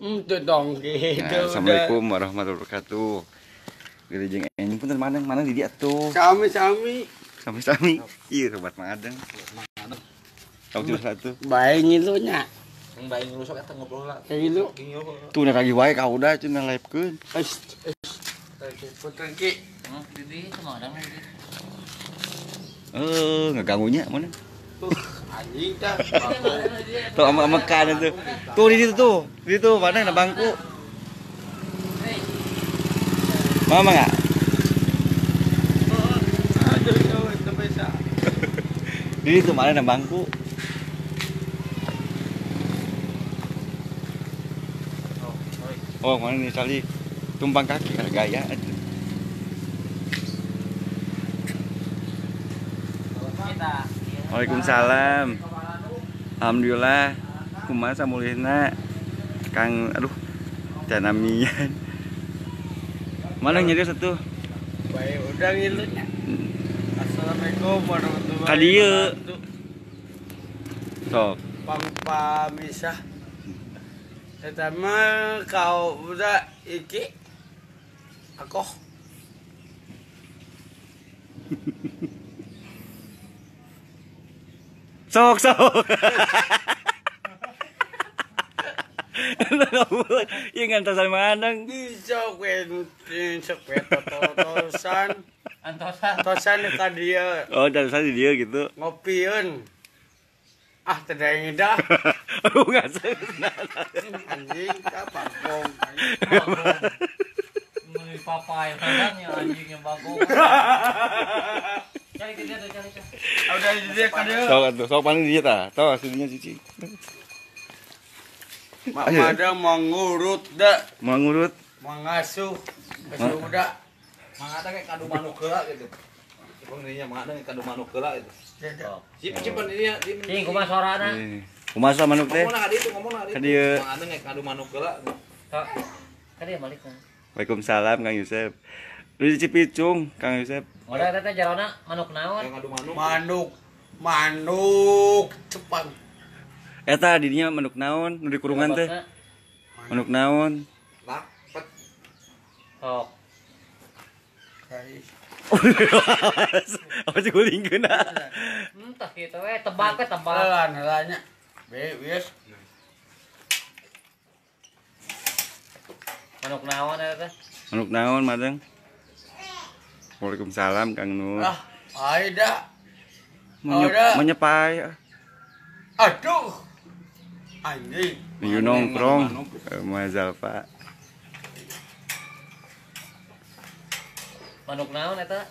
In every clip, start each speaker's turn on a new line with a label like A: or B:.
A: Tuh dong gitu.
B: Nah, assalamualaikum warahmatullahi wabarakatuh. Wilujeng enjing punten mana di dieu atuh.
A: Sami-sami.
B: Sami-sami. Ieu sobat Mang Adeng. Tahu cuma satu.
A: Bae ngilu nya.
C: Yang bae ngilu sok eta ngobrol lah.
A: Kayak gitu.
B: Tuh nak lagi wae ka udah cenah live-keun.
A: Punten ki.
D: Di sama Adeng di.
B: Ngeganggunya mana?
A: Anjing tah.
B: Tuh ama-amakan itu. Tuh di situ tuh. Di situ mana ada bangku. Mama enggak? Di situ mana ada bangku. Oh, mana nih cali tumpang kaki ada gaya. Waalaikumsalam. Alhamdulillah. Kumaha samulihna Kang, aduh canamian. Mana nyeri satu?
A: Bae udah ngilu nya. Assalamualaikum warahmatullahi wabarakatuh.
B: Ka dieu. Sok.
A: Pangpamisah. Eta mah kau udah iki aku.
B: Sok sok. Iya ngantosan Mang Adeng.
A: Sok we sok we totosan.
D: Antosan.
A: Tosan ka dieu.
B: Oh, totosan di dieu gitu.
A: Ngopieun. Ah, teu daeng dah.
B: Aduh, ngaseuh.
A: Anjing ka pangkong.
D: Meuli papai kadangnya anjing yang bagong. Cari ke dia, cari ke.
A: Udah di dia ka dieu.
B: Sok atuh, sok paling di dieu tah. Tos dinya cici.
A: Mak Madang mau ngurut dah.
B: Mau ngurut?
A: Mau ngasuh. Ngasuh udah.
C: Mang Adeng kayak kadu manuk heula gitu. Cipeng dinya Mang Adeng kadu manuk heula gitu. Cip cipen dinya.
D: Cing kumaha sorana?
B: Kumaha sora manuk teh?
C: Ngomongna ka dieu, ngomongna ka dieu. Mang Adeng kayak kadu manuk heula.
D: Ka dieu balik.
B: Waalaikumsalam Kang Yusep. Lu di Cipicung Kang Yusep.
D: Udah teh jarona manuk naon?
A: Manuk. Manuk Jepang.
B: Eta didinya manuk naon nu di kurungan teh? Manuk naon?
C: Lapet.
D: Sok.
B: Apa sih gulingkeun?
D: Entah kitu we tebak we tebak.
A: Heula heula nya. Be wios.
D: Manuk naon eta teh?
B: Manuk naon Madeng? Waalaikumsalam Kang Nur.
A: Ah, aida.
B: Menyepai.
A: Aduh. Anjing.
B: Nuju nongkrong Mazal Pak.
D: Manuk naon eta?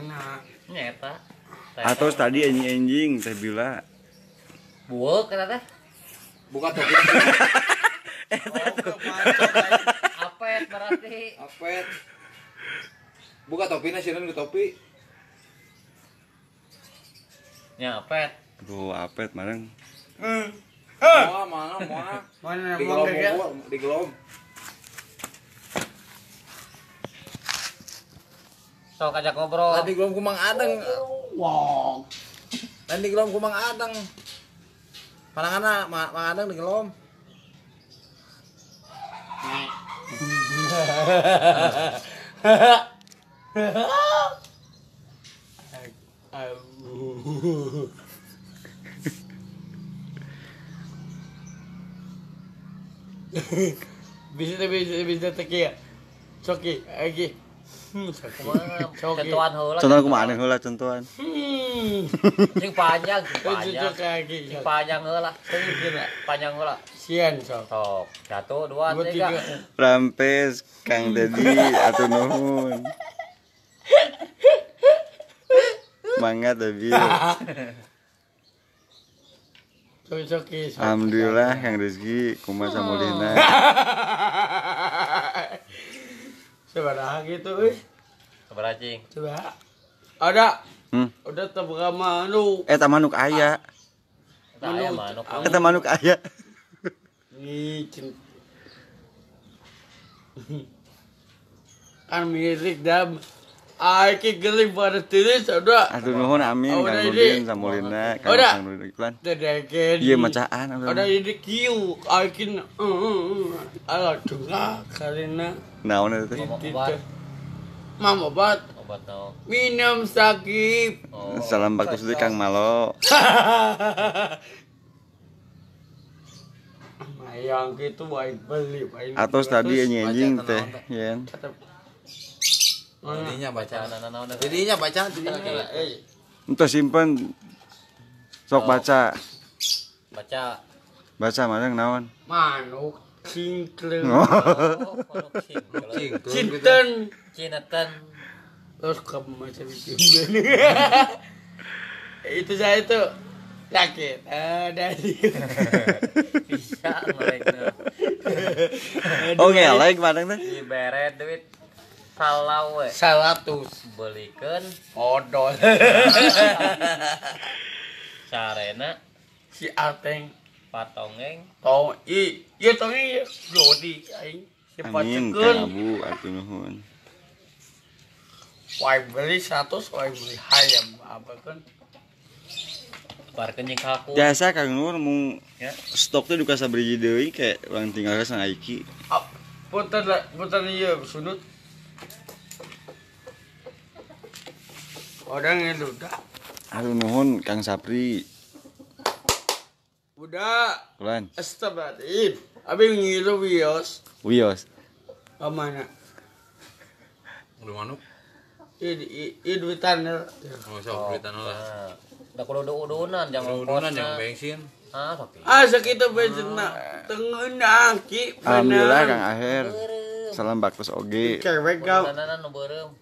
A: Nah,
D: nya eta.
B: Atau tadi anjing-anjing teh bila.
D: Bueuk eta teh.
C: Buka topi.
B: Eta tuh.
D: Apet berarti.
C: Apet. Buka topina sieun ke topi.
D: Nya apet.
B: Tuh apet mareng.
C: Moal mana moal.
A: Mana
C: di gelom di gelom.
D: Sok ajak ngobrol.
C: Tadi gelom ku Mang Adeng.
A: Wah.
C: Tadi gelom ku Mang Adeng. Pananganna Mang Adeng di gelom.
A: Bisa teki ya. Soki, lagi.
D: Contohan heula.
B: Contohan kumaha heula contohan.
D: Sing panjang, sing panjang. Sing panjang heula. Panjang heula.
A: Sieun sok.
D: Sok. 1 2 3.
B: Rampes Kang Dedi atuh nuhun. Mangga Debi.
A: Soki.
B: Alhamdulillah Kang Rizky kumaha samulihna.
A: Sabaraha gitu euy.
D: Sabaraha cing?
A: Coba. Ada. Udah tebra manuk.
B: Eta manuk aya.
D: Eta aya manuk.
B: Eta manuk aya.
A: Ih, kan milik dam. Aki geuling pada tiris udah.
B: Atur nuhun amin Kang Nurdin Samulina Kang Nurdin iklan. Iya macaan.
A: Udah ini kieu aki ala dungak karena
B: naon eta teh?
A: Mam obat.
D: Obat naon?
A: Minum sakit.
B: Salam baktos deui Kang Malo.
A: Yang gitu baik beli baik.
B: Atos tadi anjing teh yen.
C: Jadinya baca. Jadinya baca jadinya.
B: Entos simpen. Sok baca.
D: Baca.
B: Baca mana naon?
A: Manuk cingkleung.
D: Oh, manuk cingkleung.
A: Cinten.
D: Cineten.
A: Terus ke macam itu. Itu saya itu sakit. Dari
D: bisa ngelek.
B: Oh ngelek mana teh?
D: Dibere duit salah we.
A: 100
D: belikeun
A: odol.
D: Sarena
A: si Ateng
D: patongeng
A: tong i ieu tongeng jodi aing si pacekeun.
B: Amin Kang Abu atuh nuhun.
A: Wae beli 100 wae beli hayam apa kan.
D: Parkeun jeung kaku.
B: Biasa Kang Nur mung ya. Stok teh duka sabriji deui kayak urang tinggal sang Aiki.
A: Punten punten ieu sudut. Orang yang udah.
B: Aduh nuhun Kang Sapri.
A: Udah.
B: Kulan.
A: Astagfirullahaladzim. Abi ngilu wios.
B: Wios.
A: Ke mana?
C: Lu manuk?
A: I duitan.
C: Oh, sok duitan lah.
D: Da kudu udunan jangan
C: udunan jangan bensin.
D: Ah, sok.
A: Ah, sakitu bensinna. Tengeunah ki.
B: Alhamdulillah Kang Aher. Salam baktos oge.
A: Cewek gau.
D: Udunan nu beureum.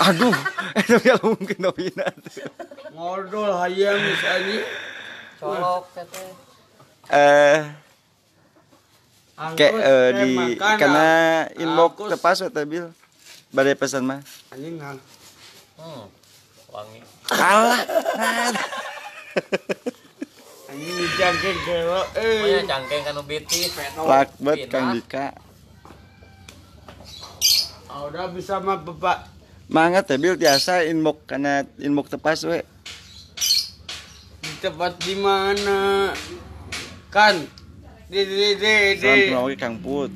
B: Aduh, itu ya mungkin topina.
A: Ngodol hayang misalnya.
D: Colok teh.
B: Kayak di karena inbox tepas teh Bil. Bade pesan mah.
A: Anjing nang.
D: Wangi.
B: Alah.
A: Anjing cangkeng gelo euy.
D: Pokoknya cangkeng kanu bitis.
B: Lakbet Kang Dika.
A: Ah, udah bisa mah bapak.
B: Mangga teh Bil tiasa inbox kana inbox tepas we.
A: Di tempat di mana? Kan di
B: Salam kenal Kang Put.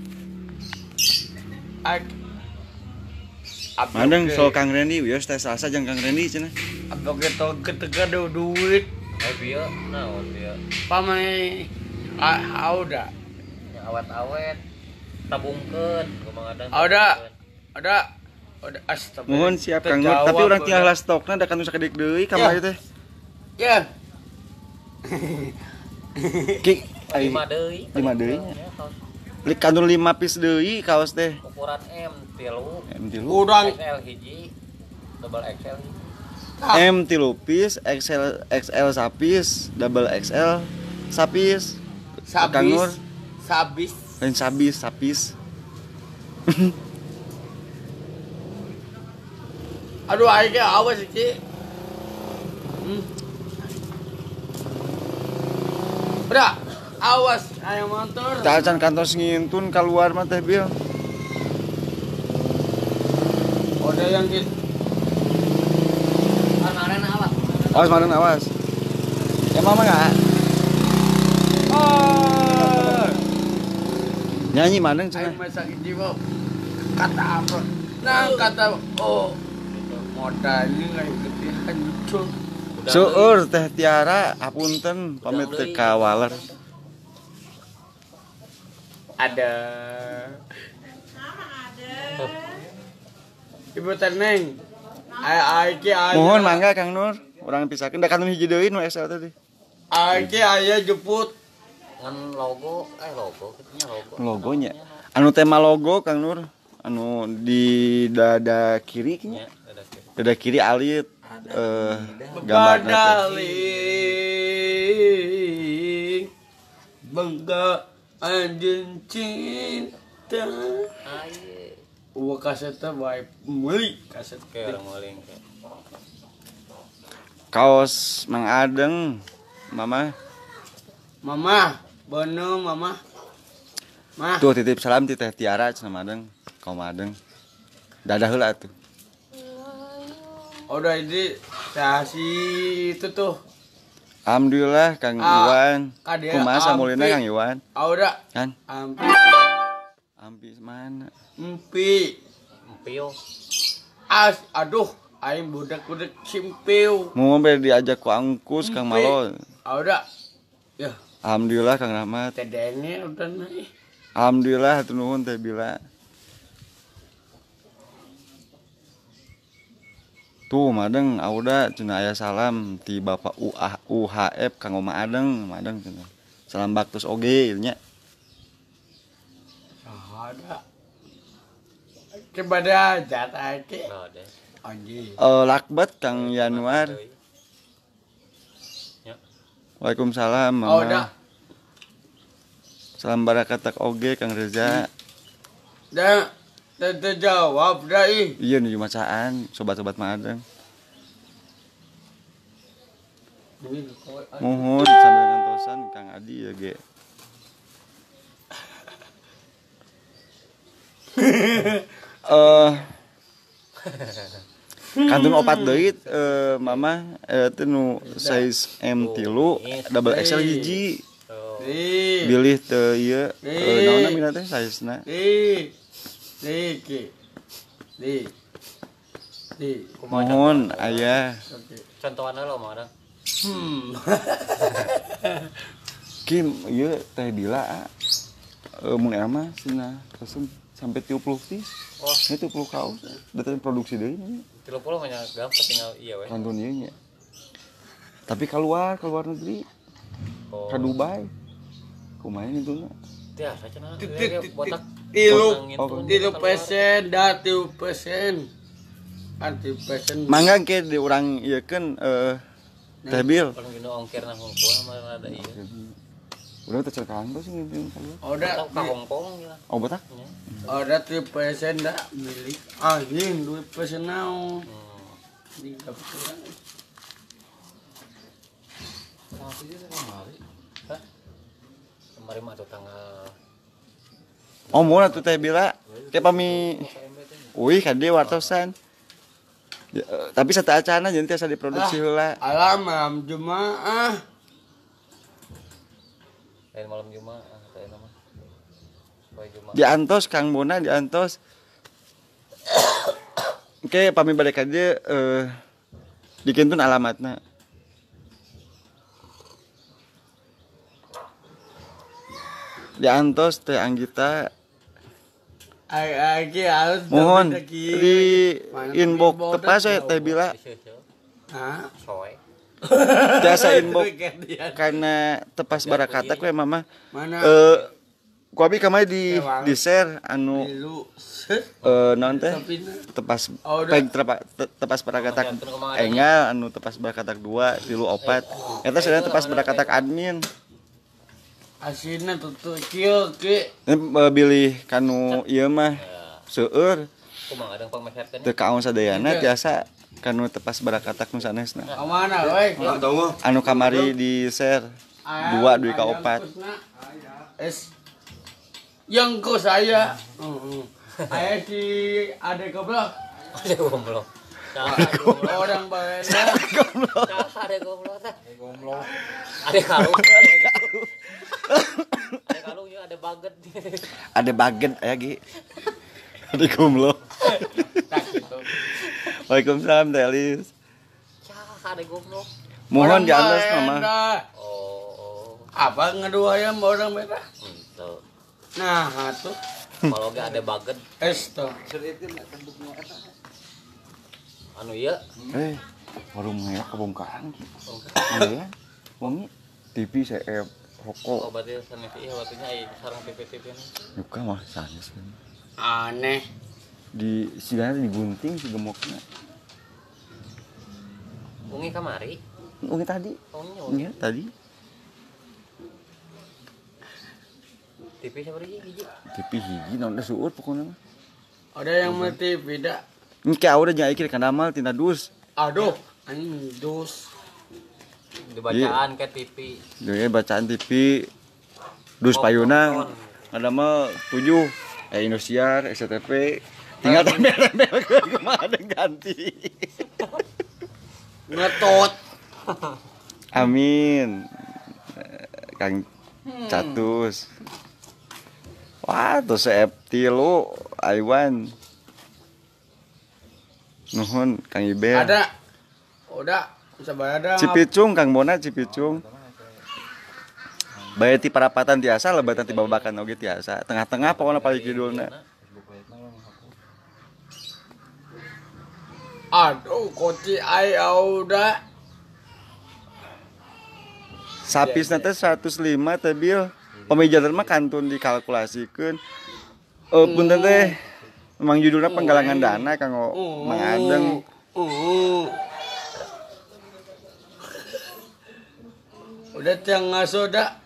B: Mandeng so Kang Randy wios teh Salsa jeung Kang Randy cenah.
A: Abok eta ketega duit.
D: Eh bieu naon bieu?
A: Pamai ah udah.
D: Awet-awet tabungkeun kumaha adang.
A: Udah. Udah astagfirullah.
B: Mohon siap Kang Nur, tapi urang tinggal lah stokna da kan sakedik deui kamari teh.
A: Ya.
B: Ki
D: 5 deui.
B: 5 deui. Lik kandung 5 piece deui kaos teh.
D: Ukuran M3.
B: M3.
A: Urang
D: XL hiji, double XL hiji.
B: M3 piece, XL XL sapis, double XL sapis. Kang Nur
A: sabis.
B: Lain sabis, sapis.
A: Aduh, aing awas iki. Udah, awas aya motor.
B: Tacan kantos ngintun keluar mah teh Bil.
A: Udah yang gitu.
D: Kemarin awas.
B: Awas kemarin awas. Ya mama enggak?
A: Oh.
B: Nyanyi maneng cenah.
A: Aing masak jiwa. Kata apa? Nah, kata oh. Modalnya nggak ikutihan lucu.
B: Seueur teh Tiara apunten pamit teu ka waler.
A: Ada.
E: Sama ada.
A: Ibu Teneng. Aiki aya.
B: Mohon mangga Kang Nur, urang pisakeun da kantun hiji deui nu XL tadi.
A: Aiki aya jemput
D: ngan logo, logo kitu nya logo.
B: Logonya. Anu tema logo Kang Nur, anu di dada kiri nya. Dada kiri alit gambarna
A: teh. Bangga anjeun cinta.
D: Aye.
A: Uwa kaset teh bae meuli kaset
D: ke urang meuling.
B: Kaos Mang Adeng, Mama.
A: Mama, bono mama. Mah.
B: Tuh titip salam ti Teh Tiara cenah Madeng, kaum Adeng. Dadah heula atuh.
A: Udah ini si itu tuh.
B: Alhamdulillah Kang Iwan. Kumaha samulina Kang Iwan?
A: Udah.
B: Kan?
A: Ampi.
B: Ampi mana?
A: Empi.
D: Empio.
A: As aduh, aing budak-budak simpiu.
B: Mau sampai diajak ku angkus Kang Malo.
A: Udah. Ya.
B: Alhamdulillah Kang Rahmat.
A: Tedenge udah naik.
B: Alhamdulillah hatur nuhun Teh Bila. Tuh madeng auda cenah aya salam ti Bapak UHF Kang Oma Adeng, madeng cenah. Salam baktos oge nya.
A: Ada. Kepada jatah ke. Anjing.
B: Lakbat Kang Yanuar. Waalaikumsalam Mama.
A: Oh, dah.
B: Salam barakatak oge Kang Reza.
A: Dah. Terjawab dah ih.
B: Iya nuju macaan sobat-sobat Madeng. Muhun sambil ngantosan Kang Adi ya ge. Kantun opat deui mama teh nu size M3 double XL hiji. Bilih teu ieu naonna mina teh size-na.
A: Di di di
B: mohon ayah
D: contohannya lo mana
B: Kim ieu teh Bila mun era mah cenah pesen sampai 30 piece.
D: Oh,
B: ini 30 kaos datang produksi deui nya.
D: 30 mah nya gampang tinggal ieu we.
B: Kantun ieu nya. Tapi keluar ke luar negeri.
D: Oh.
B: Ka Dubai. Kumaha itu na?
D: Tiasa cenah botak
A: tilu pesen dah tilu pesen. Anti pesen.
B: Mangga ke di urang ieu keun Teh Bil.
D: Urang gino ongkirna hungkul mah rada ieu.
B: Udah teh cekan tuh sih ngipin keluar.
A: Udah
D: ka Hongkong ya.
B: Oh botak?
A: Udah tilu pesen dah milik anjing duit pesen naon. Di kebetulan.
D: Hah? Kemarin mah tuh tanggal.
B: Oh mun atuh Teh Bila. Ke pami uih ka dieu wartosan. Ya, tapi sateuacana jeung tiasa diproduksi heula.
A: Alam malam Jumaah.
D: Lain malam Jumaah teh mah. Poe Jumaah.
B: Diantos Kang Bona diantos. Oke, pami bade ka dieu dikintun alamatna. Diantos Teh Anggita. Mohon di inbox tepas we Teh Bila.
A: Hah?
B: Jasa inbox karena tepas barakatak we mama. Ku abi kamari di share anu naon teh tepas peg tepas barakatak engal anu tepas barakatak 2 3 4. Eta sebenarnya tepas barakatak admin.
A: Asina tutu kieu ki.
B: Bilih kanu ieu mah seueur.
D: Kumaha adang pangmeserkeun.
B: Teu kaon sadayana tiasa kanu tepas barakatak nu sanesna.
A: Ka mana we?
B: Anu kamari di share 2 dugi ka 4.
A: Es yang ku saya. Heeh. Aya si ade goblok.
D: Ade goblok.
A: Orang balena.
B: Goblok.
D: Ade goblok teh. Goblok. Ade kalung. Ada kalungnya, ada baget.
B: Ada baget aya ge. Ada goblok. Waalaikumsalam Teh Elis.
D: Cah, ada goblok.
B: Mohon diantos mama.
D: Oh.
A: Apa ngadu ayam orang merah?
D: Henteu.
A: Nah, atuh.
D: Kalau gak ada baget.
A: Es tuh.
D: Anu ieu.
B: Warung mewah kebongkaran. Iya. Wangi TV CF rokok.
D: Oh, berarti sanes ieu waktunya ai sareng TV-TV ini.
B: Bukan mah sanes.
A: Aneh.
B: Di sigana digunting si gemokna.
D: Ungi kamari?
B: Ungi tadi.
D: Oh,
B: iya, tadi.
D: TV sabaraha hiji?
B: TV hiji naon teh seueur pokona mah.
A: Ada yang mau TV dak?
B: Engke aweuna jeung aikir kana mal tina dus.
A: Aduh, anjing dus.
D: Dibacaan ke TV.
B: Jadi bacaan TV dus payuna ada mah 7 Indosiar, SCTV, Tinggal tempel-tempel ke kumaha ganti.
A: Ngetot.
B: Amin. Kang Catus. Wah, tuh seep tilu Aiwan. Nuhun Kang Ibel.
A: Ada. Udah, bisa bayar.
B: Cipicung Kang Bona Cipicung. Bae ti parapatan tiasa, lebatan ti babakan oge tiasa. Tengah-tengah pokona paling kidulna.
A: Aduh, koci ai udah.
B: Sapisna teh 105 teh bil. Pemijaran mah kantun dikalkulasikeun. Punten teh memang judulnya penggalangan dana kanggo Mang Adeng.
A: Udah tiang ngaso dah.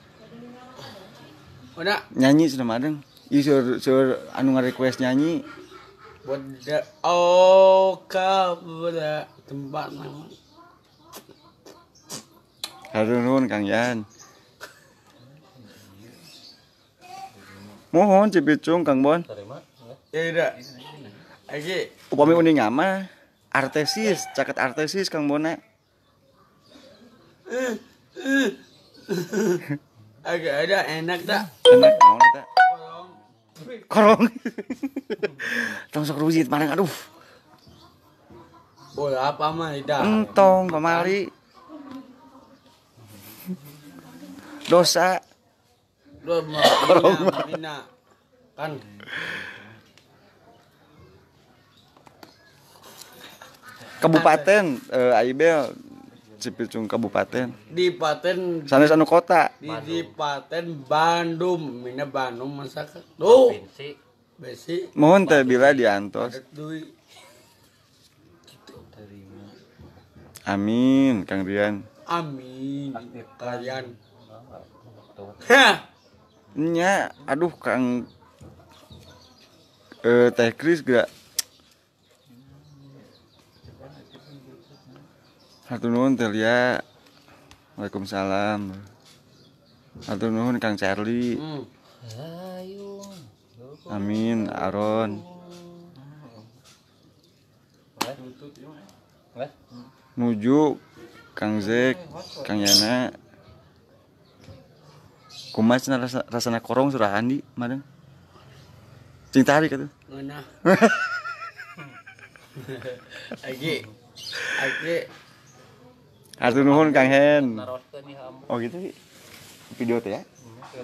A: Udah
B: nyanyi sudah Mang Adeng. Ih seur anu nga-request nyanyi.
A: Buat oh kabra tempat nama.
B: Hatur nuhun Kang Yan. Mohon Cipicung Kang Bon.
A: Tidak. Iki
B: upami uning mah artesis, caket artesis Kang Bona.
A: Agak ada enak tak?
B: Enak naon eta? Korong. Tong sok rujit marang aduh.
A: Bola apa mah tidak?
B: Entong pamali. Dosa.
A: Korong mina, kan.
B: Kabupaten Aibel Cipicung kabupaten.
A: Di Paten
B: sanes anu kota.
A: Di Paten Bandung, mina Bandung masak. Tuh. Besi.
B: Mohon teh bila diantos. Amin Kang Rian.
A: Amin. Kalian.
B: Hah. Nya, aduh Kang Teh Kris gerak. Hatur nuhun Teh Lia. Waalaikumsalam. Hatur nuhun Kang Charlie. Amin Aaron. Nuju Kang Zek, Kang Yana. Kumaha cenah rasana korong surah Andi madeng. Cing tarik atuh.
A: Ngeunah. Agi. Agi.
B: Hatur nuhun Kang Hen. Oh gitu video teh ya.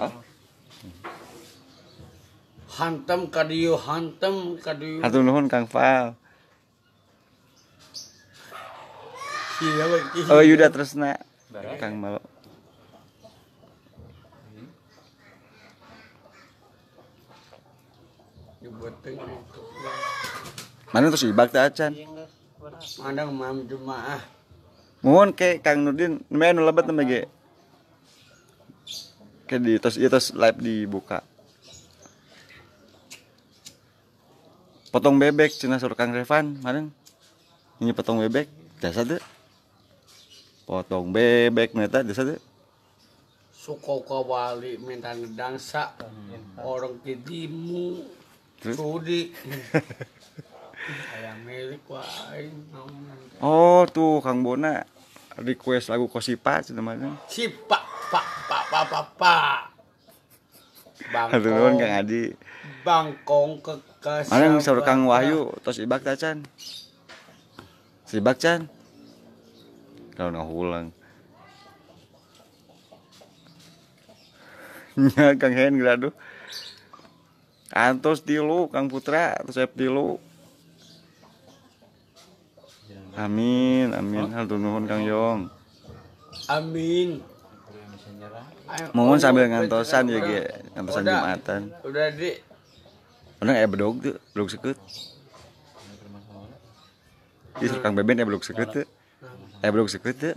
B: Hah?
A: Hantem ka dieu, hantem ka dieu.
B: Hatur nuhun Kang Fal. Oh Yuda Tresna. Kang Malo. Mana terus ibak teh acan?
A: Mandang mam jemaah.
B: Mohon ke Kang Nurdin, nembe anu lebet nembe ge. Ke di tos ieu tos live dibuka. Potong bebek cenah sur Kang Revan, mareng. Ini potong bebek, jasa teu. Potong bebek meta jasa teu.
A: Suko kawali minta dangsa orang kidimu. Sudi. Ayam milik wae.
B: Oh tuh Kang Bona request lagu Kosipa cenah mah.
A: Sipa pa pa pa pa pa.
B: Bangkong. Nuhun Kang Adi.
A: Bangkong kekas.
B: Mana saur Kang Wahyu tos ibak ta can. Sibak can. Kalau ngahulang. Nya Kang Hen graduh. Antos tilu Kang Putra, terus F tilu. Amin, amin. Hatur nuhun Kang Yong.
A: Amin.
B: Mohon sambil ngantosan ya ge, ngantosan Jumatan.
A: Udah di.
B: Mana aya bedog teu, bedog seukeut. Ih Kang Beben aya bedog seukeut teu. Aya bedog seukeut teu.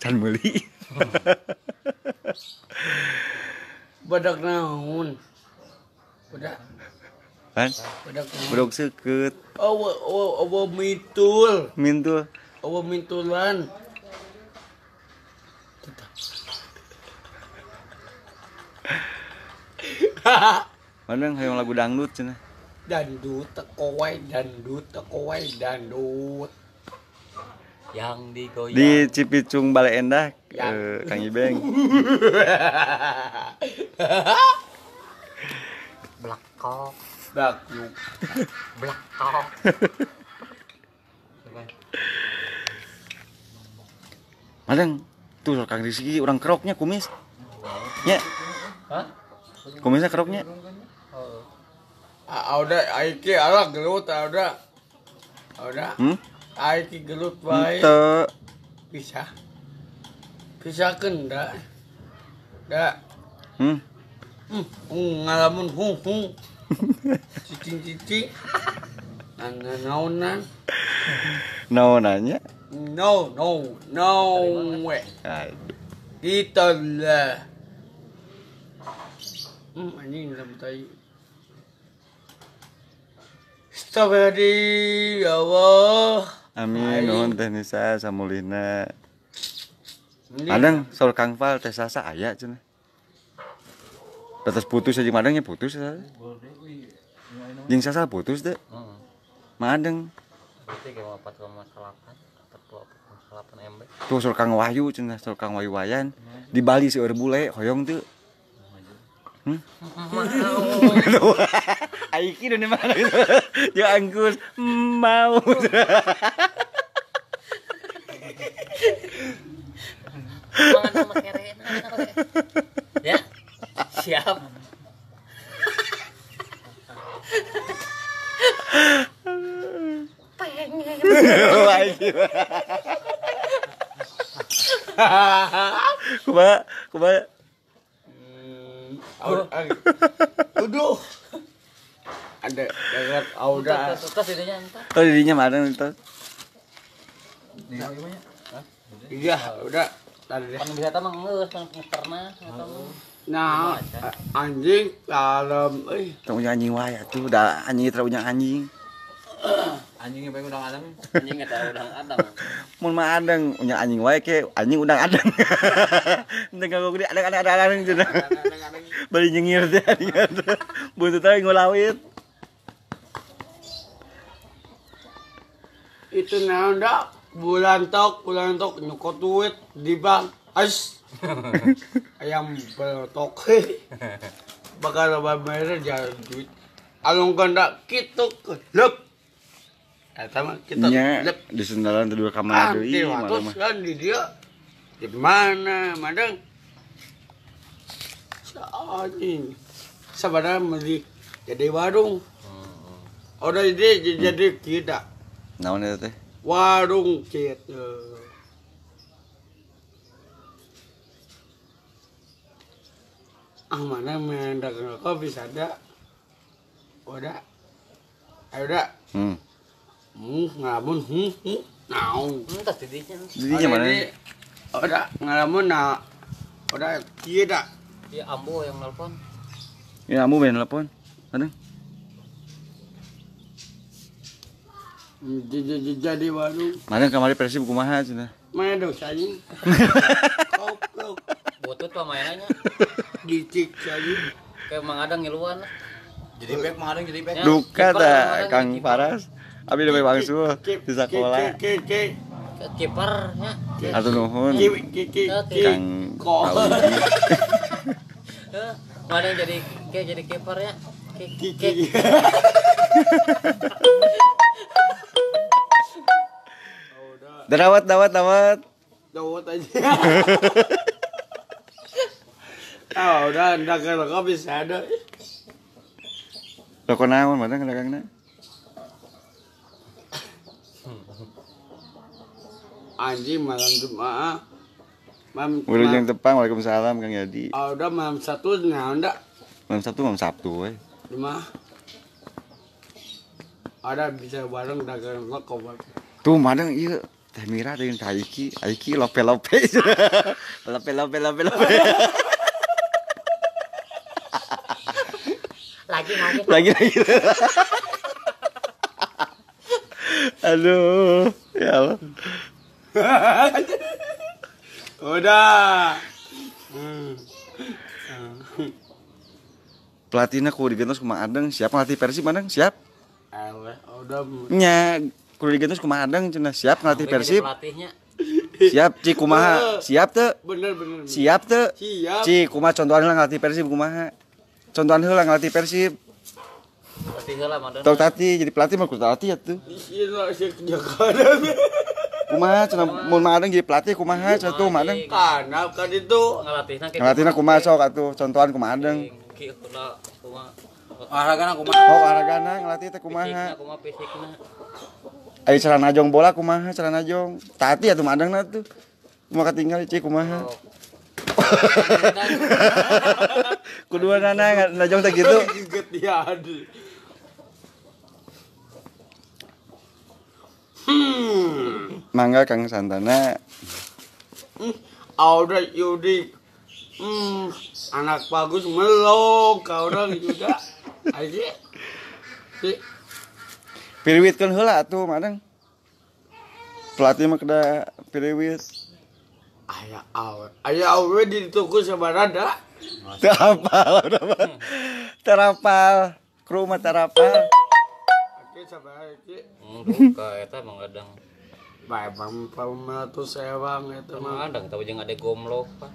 B: Can meuli.
A: Bedog naon? Bedak.
B: Kan? Bedak. Bedog seukeut.
A: Oh, mintul.
B: Mintul.
A: Oh, mintulan.
B: Mana hoyong lagu dangdut cenah.
A: Dandut teko wae, dandut teko wae, dandut.
D: Yang digoyang.
B: Di Cipicung Bale Endah, Kang Ibeng.
D: Blakok.
A: Bakyuk.
D: Blakok.
B: Madang, tuh Kang Rizky urang keroknya kumis. Nya.
D: Hah?
B: Kumisnya keroknya.
A: Udah aiki ala gelut udah. Udah. Aiki gelut bae.
B: Henteu.
A: Bisa. Bisa kenda. Da. Ngalamun hung hung. Cicing-cicing. Naonan.
B: Naonannya?
A: No no no we. Kita lah. Anjing sampai. Astagfirullah ya Allah.
B: Amin nuhun Teh Nisa samulina. Madang saur Kang Fal teh Sasa aya cenah. Batas putus aja madangnya putus Sasa. Jeung Sasa putus teh.
D: Heeh.
B: Madang.
D: Berarti 4,8 atau 2,8 MB.
B: Tuh saur Kang Wahyu cenah, saur Kang Wahyu Wayan di Bali seueur bule hoyong teu.
D: Mau.
B: Aiki di mana gitu. Ya angkus mau.
D: Mangan sama kerena. Ya. Siap. Pengen.
B: Kumaha, kumaha.
A: Aduh. Ada dekat Auda.
D: Tos didinya entar.
B: Oh, didinya mana entar?
A: Iya, udah. Tadi.
D: Pan bisa mah geus pan pernah eta mah.
A: Nah, anjing dalam euy.
B: Tong punya anjing wae atuh, da anjing teu punya anjing.
C: Anjingnya pengen udang adang.
D: Anjing eta udang adang.
B: Mun mah adang punya anjing wae ke anjing udang adang. Henteu ngagok di adang-adang cenah. Bari nyengir teh anjing. Buntut teh ngulawit.
A: Itu naon da bulan tok nyokot duit di bank. Ais. Ayam belotok. Bakal loba bayar jalan duit. Alungkeun da kitu leup. Eta mah kitu leup.
B: Di sendalan teh dua kamar deui
A: mah. Kan di dieu. Di mana madang? Anjing. Sabarana meuli jadi warung. Udah jadi kita.
B: Naon eta teh?
A: Warung kitu. Ah mana mendak rokok bisa ada. Udah. Ayo dah. Ngalamun naon.
D: Entas didinya.
B: Didinya mana?
A: Udah ngalamun na. Udah kieu da.
D: Iya Ambo yang nelpon.
B: Iya Ambo yang nelpon. Aduh.
A: Jadi warung.
B: Mana kamari Persib kumaha cenah?
A: Mana dosa anjing. Goblok.
D: Butut pemainannya.
A: Dicik anjing.
D: Kayak Mang Adang ngiluan lah.
C: Jadi back Mang Adang jadi back.
B: Duka ta Kang Paras. Abi udah bangsul di sekolah.
D: Kipernya.
B: Atuh nuhun. Kang Audi.
D: Mang Adang jadi kayak jadi kiper ya.
B: Dawat dawat dawat.
A: Dawat aja. Ah, udah dagang rokok bisa ada.
B: Rokok naon mana dagangna?
A: Anjing malam Jumat. Malam
B: Wilujeng tepang, waalaikumsalam Kang Yadi.
A: Ah, udah malam Sabtu naon da?
B: Malam Sabtu malam Sabtu we.
A: Di mana? Ada bisa bareng dagang rokok.
B: Tuh madang ieu Teh Mira dengan Kak Aiki, Aiki lope-lope. Lope lope lope lope.
D: Lagi.
B: Aduh, ya Allah.
A: Udah.
B: Pelatihna kudu digentos kumaha Adeng, siap ngelatih Persib Adeng, siap?
A: Eleh, udah.
B: Nya, kudu digentos kumaha Adeng cenah, siap ngelatih Persib?
D: Pelatihnya.
B: Siap, Ci kumaha? Siap teu?
A: Bener.
B: Siap teu?
A: Siap.
B: Ci kumaha contohan heula ngelatih Persib kumaha? Contohan heula ngelatih Persib.
D: Pelatih heula mah.
B: Tong tati jadi pelatih mah kudu latih atuh.
A: Iya, sih jaga.
B: Kumaha cenah mun Mang Adeng jadi pelatih kumaha cenah tuh Mang Adeng?
A: Kana kan itu
D: ngelatihna
B: ngelatihna kumaha sok atuh contohan kumaha Adeng?
D: Kieu kumaha kumaha
C: olahragana kumaha?
B: Oh, olahragana ngelatih teh kumaha?
D: Kumaha fisikna?
B: Ari cara najong bola kumaha cara najong? Tati atuh Mang Adengna tuh. Kumaha katinggal cik kumaha? Kuduanana najong teh kitu. Mangga Kang Santana.
A: Auda Yudi. Anak bagus melok ka urang juga. Aja.
B: Piriwitkeun heula atuh Mang. Pelatih mah kedah piriwit.
A: Aya awe. Aya awe di toko sabarada.
B: Teu apal udah mah. Terapal, kru mah terapal.
A: Oke sabaraha iki.
D: Duka eta Mang Adeng.
A: Bae bang 400 ewang eta mah.
D: Mang Adeng tahu jeung ade gomlok Pak.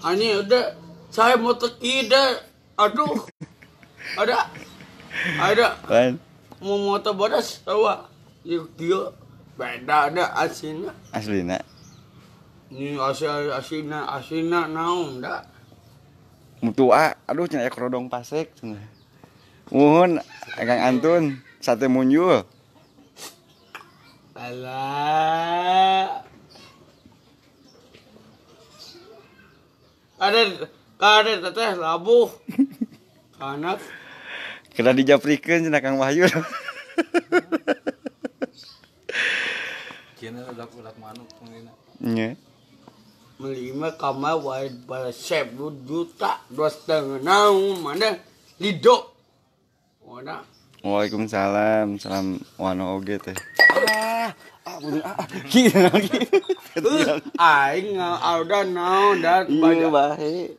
A: Ani udah saya mau tekida. Aduh. Ada. Ada. Mau motor bodas tahu ah. Ieu beda ada asina.
B: Aslina.
A: Ini asina asina naon da.
B: Mutu ah, aduh cenah aya kerodong pasek cenah. Muhun Kang Antun sate munyul.
A: Alah. Ada teteh labuh. Anak
B: kena dijaprikeun cenah Kang Wahyu.
C: Kena udak-udak manuk mungkin.
B: Nya.
A: Melima kama wae bala 10 juta 2,5 naon mana lido. Wana.
B: Waalaikumsalam, salam wano oge teh. Ah, bener ah. Kieu kieu.
A: Aing udah naon da
B: ieu bae.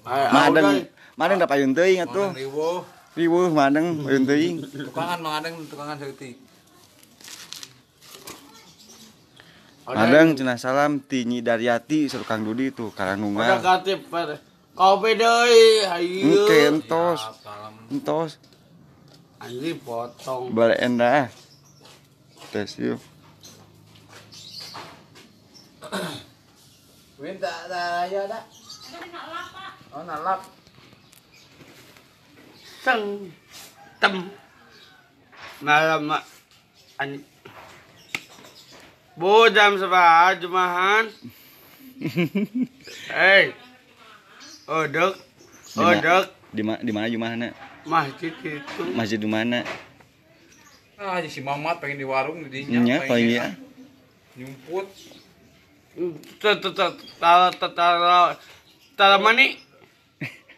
B: Madeng, madeng da payun teuing atuh.
C: Riweuh.
B: Riweuh madeng payun teuing.
C: Tukangan madeng tukangan saeutik.
B: Madeng cenah salam ti Nyi Daryati saur Kang Dudi tuh Karangnunggal.
A: Udah katip kopi deui hayu.
B: Engke entos. Entos.
A: Anjing potong.
B: Bale endah. Tes yuk.
C: Minta ya dah. Oh nalap.
A: Seng tem. Malam an. Bu jam seberapa jumahan? Hey. Odok. Odok.
B: Di mana jumahana?
A: Masjid itu.
B: Masjid di mana?
C: Ah, si Mamat pengen di warung di dinya.
B: Nya, paling ya.
C: Nyumput.
A: Tala mani.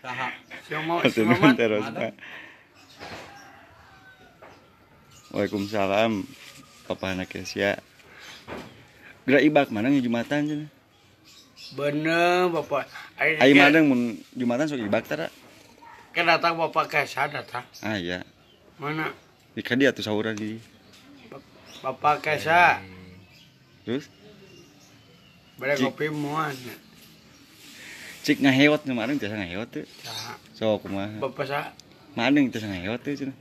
C: Saha?
A: Si Mamat.
B: Waalaikumsalam. Papa anak Kesia. Gerak ibak mana nya Jumatan cenah?
A: Bener Bapak.
B: Ai madeng mun Jumatan sok ibak tara.
A: Kan datang Bapak Kesa datang.
B: Ah iya.
A: Mana?
B: Di ka dia atuh sahuran di.
A: Bapak Kesa.
B: Terus?
A: Bare kopi moan.
B: Cik ngahewot nu madeng teh ngahewot teu.
A: Saha?
B: Sok kumaha?
A: Bapak sa?
B: Madeng teh ngahewot teu cenah.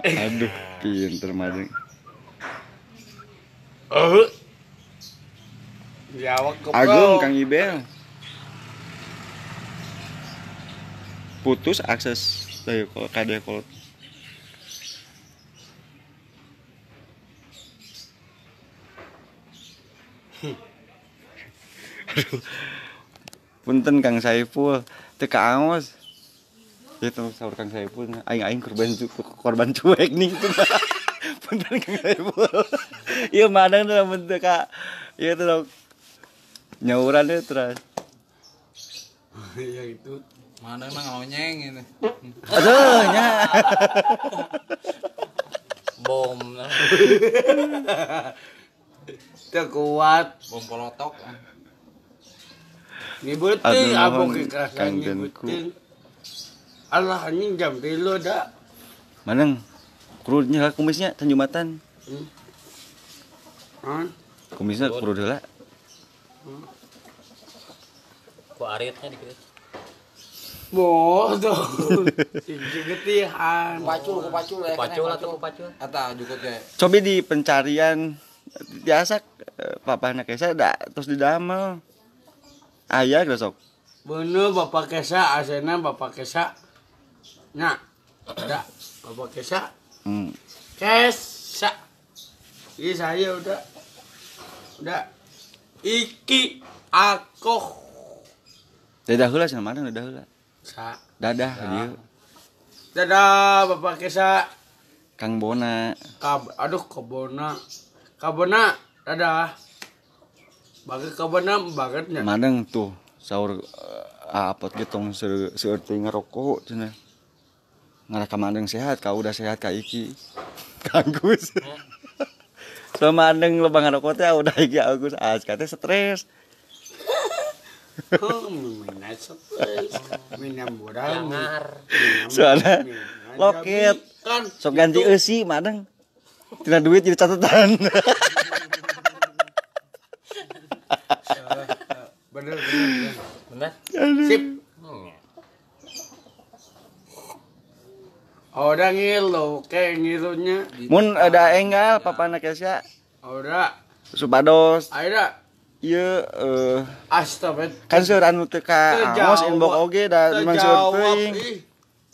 B: Aduh, pinter madeng.
A: Jawab ke
B: Agung Kang Ibel. Putus akses dari kade kolot. Aduh. Punten Kang Saiful, teu kaangos. Itu saur Kang Saiful, aing-aing korban cuek nih. Punten Kang Saiful. Ieu madang teh lamun teu ka ieu teh nyauran deh terus.
A: Ya itu.
C: Madang mah ngonyeng gitu.
B: Aduh nya.
D: Bom.
A: Teu kuat,
C: bom polotok.
A: Ngibeuteung abok kekerasan ngibeuteung. Allah anjing jam 3 da.
B: Maneng kurudnya heula kumisnya can Jumatan.
A: Naon?
B: Kumisnya kurud heula.
D: Ku aritnya dikit.
A: Bodoh. Getihan.
C: Pacul, ku pacul ya.
D: Pacul atau ku pacul?
C: Eta jukut ge.
B: Cobi di pencarian biasa papahna Kesa da terus didamel. Aya geus sok.
A: Bener Bapak Kesa asena Bapak Kesa. Nya. Da Bapak Kesa. Kesa. Ini saya udah. Udah. Iki aku.
B: Dadah heula cenah mana dadah heula.
A: Sa.
B: Dadah dieu.
A: Dadah Bapak Kesa.
B: Kang Bona.
A: Aduh Kabona. Kabona dadah. Baget Kabona bagetnya.
B: Maneng tuh saur apot ge tong seueur teuing ngarokok cenah. Ngaraka mandeng sehat ka udah sehat ka iki. Kanggus. Selama mandeng loba ngarokok teh udah iki Agus aska teh stres.
A: Minat stres, minam boral,
B: soalnya loket, sok ganti eusi madeng, tina duit jadi catatan.
A: Bener. Sip. Orang ngilu, kayak ngilunya.
B: Mun ada enggal, papana Kesya.
A: Ora.
B: Supados.
A: Aira.
B: Ieu
A: astaga.
B: Kan seueur anu teu ka Amos inbox oge da memang seueur teuing.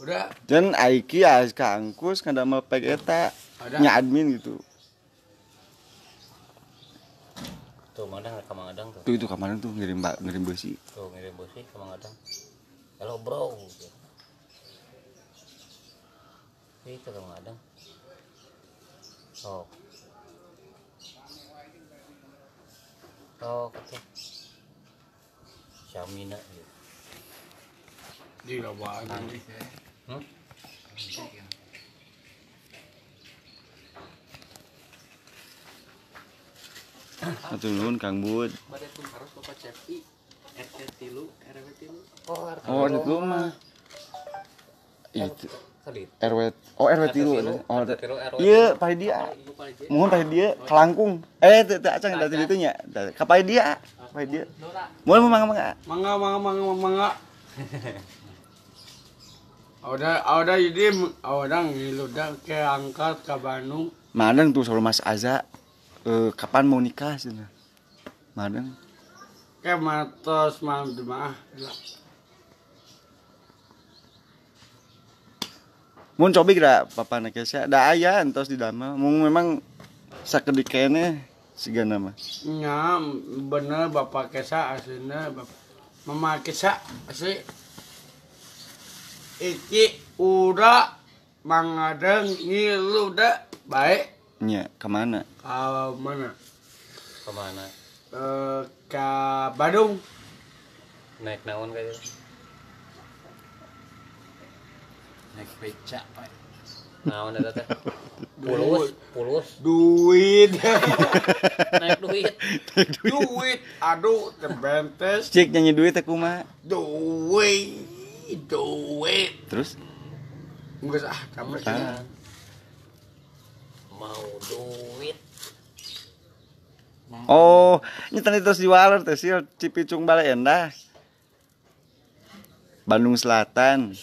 A: Udah.
B: Dan aiki ka angkus ngadamel peg eta nya admin gitu.
D: Tuh mana ka Mang Adang tuh.
B: Tuh itu kemarin tuh ngirim besi.
D: Tuh ngirim besi ka Mang Adang. Halo bro. Itu ka Mang Adang. Oh. Oh, kata Syamina gitu.
A: Di lobaan nanti.
B: Atur nuhun Kang Bud.
E: Bade tun harus Bapak Cepi RT 3 RW 3.
B: Oh, itu mah. Itu RW oh RW 3. Oh, iya, Pak dia. Mohon Pak dia kelangkung. Teu acan da ditu nya. Ka Pak dia. Pak dia. Mohon mangga.
A: Mangga. Udah jadi orang ngilu dah ke angkat ke Bandung.
B: Madeng tuh soal Mas Aza kapan mau nikah cenah. Madeng.
A: Ke matos malam jemaah.
B: Mun cobi geura papana Kesya da aya entos di damel. Mun memang sakedik keneh sigana mah.
A: Nya bener Bapak Kesya aslinya Mama Kesya asli. Iki udah mangadeng ngilu da baik.
B: Nya kemana?
A: Ke mana?
D: Kemana?
A: Ke Bandung.
D: Naik naon kayaknya?
E: Naik becak, Pak.
D: Naon eta teh? Pulus.
A: Duit.
D: Naik duit.
A: Duit. Aduh, tebentes.
B: Cik nyanyi duit teh kumaha?
A: Duit.
B: Terus?
A: Enggak ah, capek.
D: Mau duit.
B: Oh, ini tadi terus diwaler teh sil Cipicung Bale Endah. Bandung Selatan.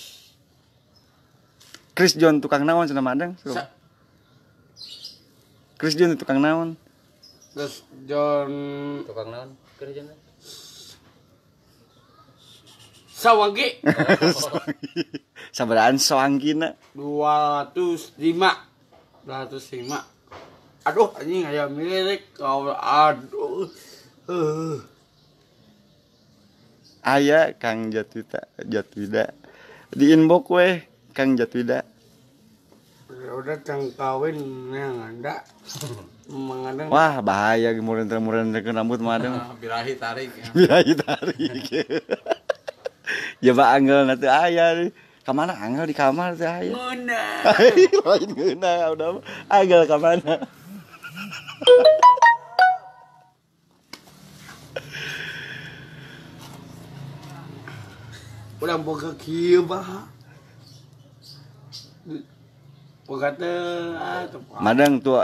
B: Chris John tukang naon cenah madang. Chris John tukang naon?
A: Chris John
D: tukang naon? Chris John.
A: Sawangki.
B: Sabaraan sawangkina?
A: 205. 205. Aduh anjing aya milik kau aduh.
B: Aya Kang Jatwida. Di inbox weh Kang Jatwida.
A: Udah kang kawin yang ada. Mengadang.
B: Wah, bahaya muren-muren ke rambut mah adeng.
C: Birahi tarik.
B: Birahi tarik. Ya Pak Angel na teu aya. Ka mana Angel di kamar teu aya.
A: Ngeunah.
B: Lain ngeunah udah Angel ka mana?
A: Urang boga kieu bah. Boga teh
B: Madang tuh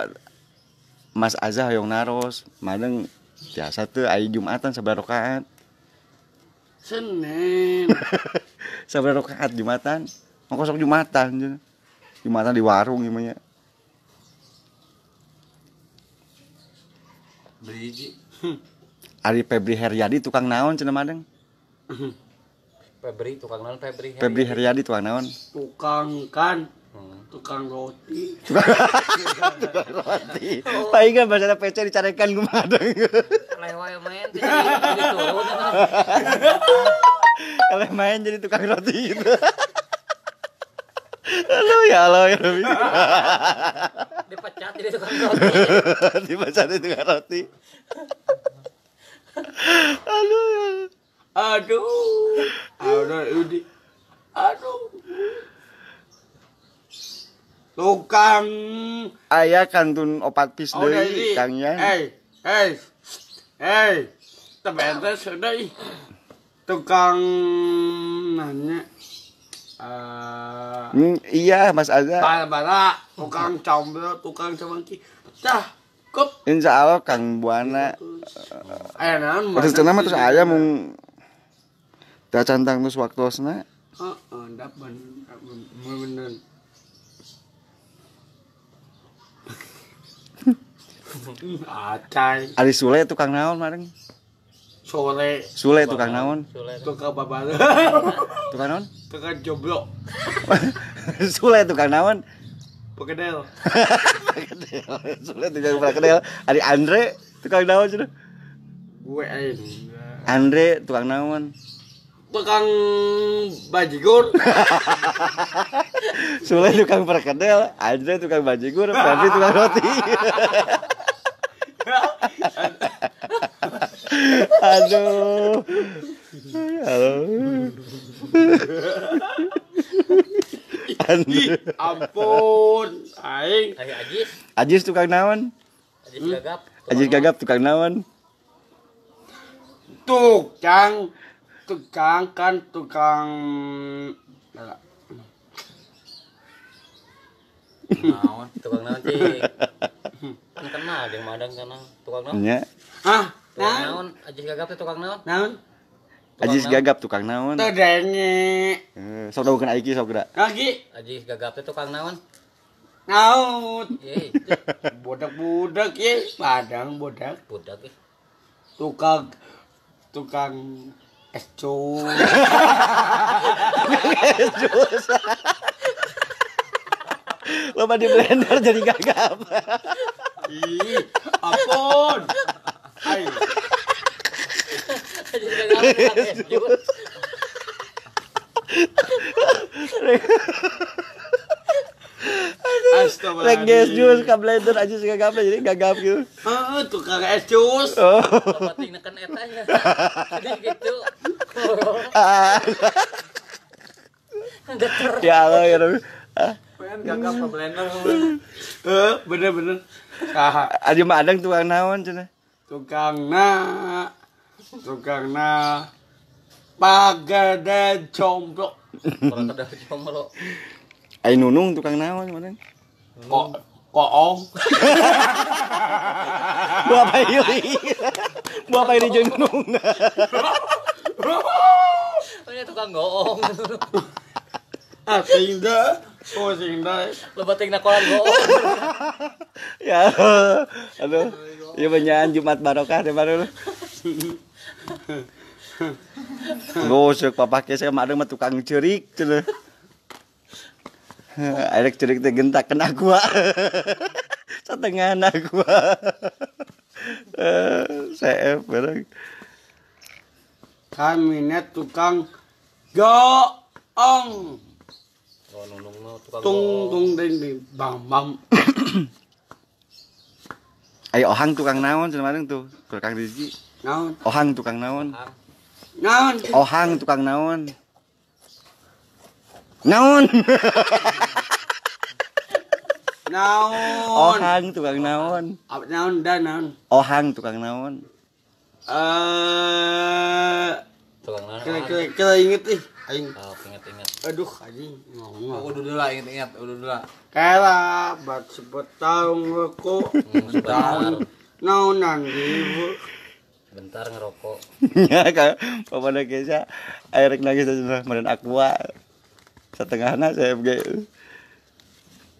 B: Mas Azah hoyong naros, madang biasa tuh aya Jumatan sabaraha rakaat.
A: Senin.
B: Sabaraha rakaat Jumatan? Mangko sok Jumatan. Jumatan di warung ieu mah nya.
C: Beli hiji.
B: Ari Febri Heryadi tukang naon cenah madang?
D: Febri tukang naon Febri Heryadi?
B: Febri Heryadi tukang naon?
A: Tukang kan. Tukang roti.
B: Tukang roti. Palingan bahasa PC dicarekan ku madang.
D: Lewa main jadi turun.
B: Kalau main jadi tukang roti gitu. Halo ya Allah ya Rabbi.
D: Dipecat jadi tukang roti.
B: Dipecat jadi tukang roti. Aduh.
A: Aduh. Aduh. Aduh. Tukang
B: aya kantun opat pis deui Kang Yan.
A: Hey. Teu deui. Tukang nanya.
B: Iya Mas Azza.
A: Bara tukang combro, tukang cemangki. Tah, kup.
B: Insya Allah Kang Buana.
A: Aya naon?
B: Terus cenah mah terus aya mung teu cantang terus waktosna.
A: Heeh, dapat bener. Acai.
B: Ari Sule tukang naon mareng?
A: Sule.
B: Sule tukang naon?
A: Tukang babara.
B: Tukang naon?
A: Tukang jomblo.
B: Sule tukang naon?
A: Pekedel.
B: Pekedel. Sule tukang pekedel. Ari Andre tukang naon cenah?
A: Gue aing.
B: Andre tukang naon?
A: Tukang bajigur.
B: Sule tukang perkedel, Andre tukang bajigur, Febri tukang roti. Aduh. Aduh.
A: Ampun, aing.
D: Ajis.
B: Ajis tukang naon?
D: Ajis gagap.
B: Ajis gagap tukang naon?
A: Tukang tukang kan tukang
D: naon tukang naon cik kan kenal jeung madang kenal tukang naon
B: nya
A: ah
D: tukang naon Ajis gagap teh tukang naon
A: naon
B: Ajis gagap tukang naon
A: teu denge
B: sok dagukeun aiki sok geura
A: lagi
D: Ajis gagap teh tukang naon
A: naon bodak-bodak ye padang bodak
D: bodak ye
A: tukang tukang es jus.
B: Es jus. Loba di blender jadi gagap.
A: Ih, ampun. Ayo.
D: Es jus.
B: Rek es jus ka blender aja sih gagap jadi gagap gitu.
A: Heeh, tukang es jus.
B: Oh.
D: Penting neken eta nya. Jadi gitu.
B: Ya Allah ya Rabbi.
E: Pengen gagap ka blender.
A: Heeh, bener-bener. Saha?
B: Aja mah adang tukang naon cenah?
A: Tukangna pagede combro.
D: Pagede combro.
B: Ai Nunung tukang naon madang?
A: Kok koong.
B: Buah apa ini? Buah apa ini jeung Nunung?
D: Ini tukang goong.
A: Ah sing da. Oh sing da.
D: Loba ting nakolan goong.
B: Ya. Aduh. Ieu benyaan Jumat barokah teh baru. Gosok papa ke saya mah tukang ceurik cenah. Arek ceurik teh gentak kena gua. Satengahna gua. CF bareng.
A: Kami net tukang goong.
D: Oh, nunung mah tukang
A: tung tung ding ding bang bang.
B: Ayo ohang tukang naon cenah bareng tuh, tukang Rizky.
A: Naon?
B: Ohang tukang naon?
A: Naon?
B: Ohang tukang naon? Naon?
A: Naon?
B: Ohang tukang naon?
A: Naon dan naon?
B: Ohang tukang naon?
D: Tukang naon?
A: Kira inget ih aing.
D: Oh, inget-inget.
A: Aduh anjing ngomong.
C: Udah dulu lah inget-inget, udah dulu lah.
A: Kela bat sebetang ngerokok.
D: Sebentar.
A: Naonan ibu.
D: Bentar ngerokok.
B: Ya kan, papada Kesya air rek nangis cenah meureun aqua. Satengahna saya ge.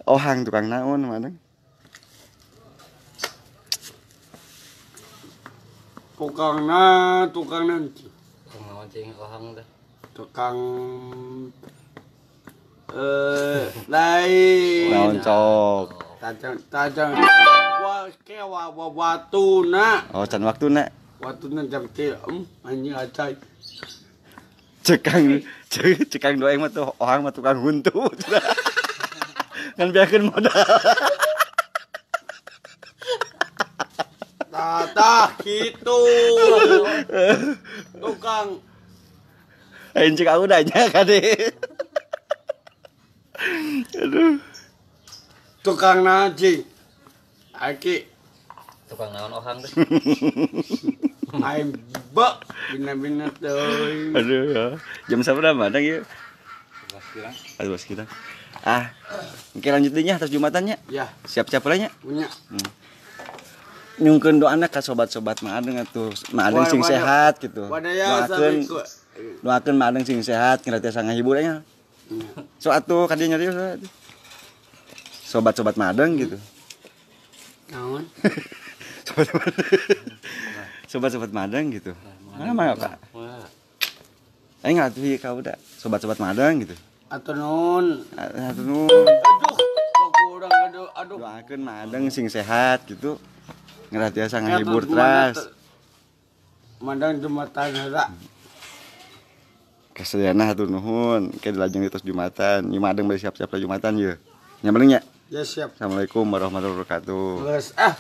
B: Ohang tukang naon mana?
A: Tukang na, tukang nanti.
D: Tukang naon cing ohang teh?
A: Tukang lain.
B: Naon cok.
A: Tajam. Wah, ke wa watuna.
B: Oh, can waktuna.
A: Watuna jam 3. Anjing acai.
B: Cekang doeng mah tuh ohang mah tukang huntu. Kan biarkan modal.
A: Tah gitu. Tukang.
B: Aing cek aku nanya kade. Aduh.
A: Tukang naji. Aki.
D: Tukang naon ohang teh?
A: Aing bek bina-bina teuing.
B: Aduh ya. Jam sabaraha mana ieu? 11 kira. Ah, engke lanjut deui nya atas Jumatannya.
A: Ya.
B: Siap-siap heula nya.
A: Punya.
B: Nyungkeun doana ka sobat-sobat Maadeng atuh. Maadeng sing sehat gitu. Doakeun doakeun Maadeng sing sehat ngira tiasa ngahibur nya. So atuh ka dieu nyarios sobat-sobat Maadeng gitu.
A: Naon?
B: Sobat-sobat Maadeng gitu. Mana mah Pak? Aing atuh ieu ka udah sobat-sobat Maadeng gitu.
A: Atur nuhun.
B: Atur nuhun.
A: Aduh, kurang aduh aduh.
B: Doakeun Maadeng sing sehat gitu. Ngerah tiasa ngahibur teras.
A: Mandang Jumatan heula.
B: Kasadayana hatur nuhun, ke dilajeng di tos Jumatan. Ieu Maadeng bari siap-siap Jumatan yeuh. Nya bener nya?
A: Ya siap.
B: Assalamualaikum warahmatullahi wabarakatuh.
A: Geus ah.